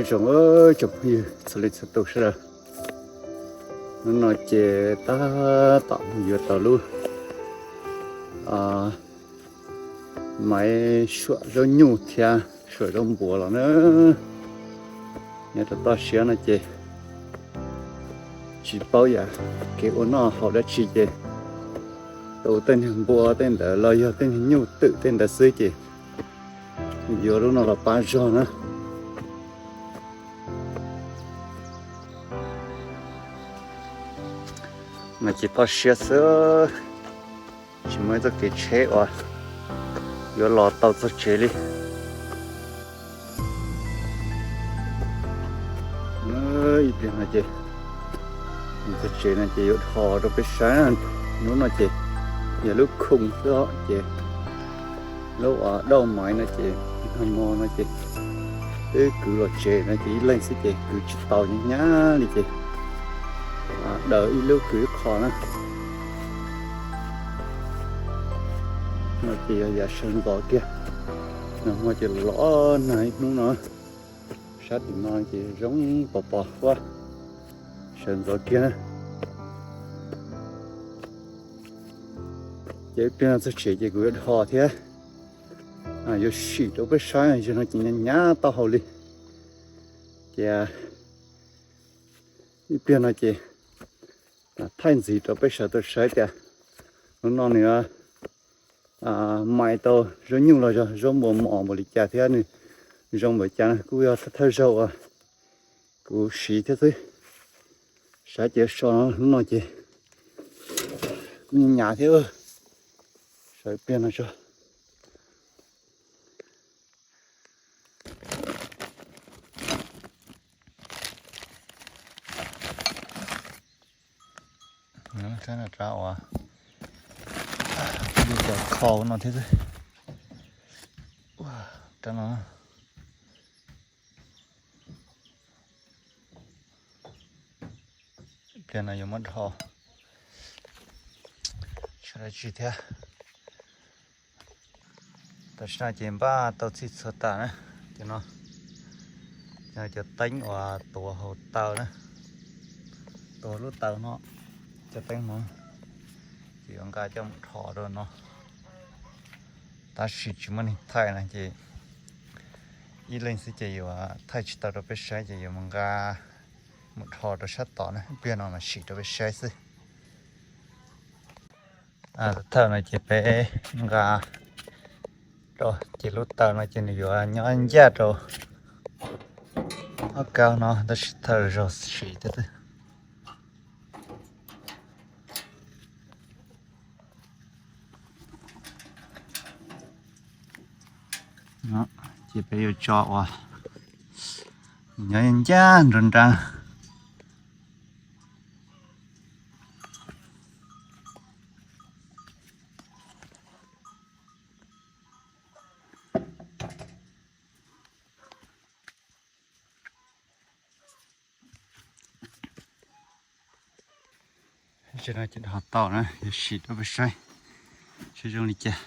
Tsoom, tsoom phooj ywg txhua leej txhua tus sawv daws, hnub no ces tab tom mus yuav tau lub maiv suam zaub nyuj thiab suam zaub npua los na. Nyob rau toj siab no ces tsis paub yam kev ua noj haus dab tsi ces tu tej niag npua tej ntawd los yog tej niag nyuj twm tej ntawd xwb ces yuav lub no los pab zog na. No ces toj siab xwb, tsis muaj ib txoj kev tsheb uas yuav los tau txog tsev li. Ib pliag no ces txog tsev no ces yuav dhos rau peb saib. Hnub no ces yog lub khoom xwb os ces lub uas dauj maiv no ces nag hmo no ces twb kwv los tsev no ces ib leeg xwb ces kwv tsis tau nyab li ces daws ib lub kwv ib qho na. No ces yog yam sawv ntxov kiag, nag hmo ces los nag ib hnub no, sab tim no ces zoo pos pos huab, sawv ntxov kiag na. Ces ib pliag no txog tsev ces kuv yuav dhos thiab yuav sim rau peb saib, zaum no ces hnyav hnyav taub hau li. Ces ib pliag no ces thaij ntxiv rau peb sawv daws saib tias hnub no nws mais tau zaub nyuj los yog zaub npua mos npaum li cas thiab nws zoo npaum cas na, kuj yog thawj zaug uas kuv siv thiab xwb. Saib ces so hnub no ces kuj hnyav thiab, saib ib pliag no tso. Rab no rab uas yus cov kho no thiab xwb. Rab no pliag no yuav muab dhos sab dab tsi thiab. Tam sim no ces npaj tau txhij txhua tas na, ces no cov teeb uas tuav hauv taw na, tuav lub taw no, cov teeb no ces yuav nqa coj mus dhos rau no. Tab sis tsis muaj neeg thaij na ces ib leeg xwb ces yuav thaij tsis tau rau peb saib ces yuav mus nqa mus dhos rau sab tod na, ib pliag no mas sim rau peb saib xwb. Thawj no ces peb nqa rau ces lub taw no ces nws yuav nyob ncaj rau ob kab no tab sis thawj zaug sim thiab xwb. Ces peb yuav tso uas nyob ncaj nrov nrab. Ces no ces dhos tau na, yuav sim rau peb saib seb zoo li cas.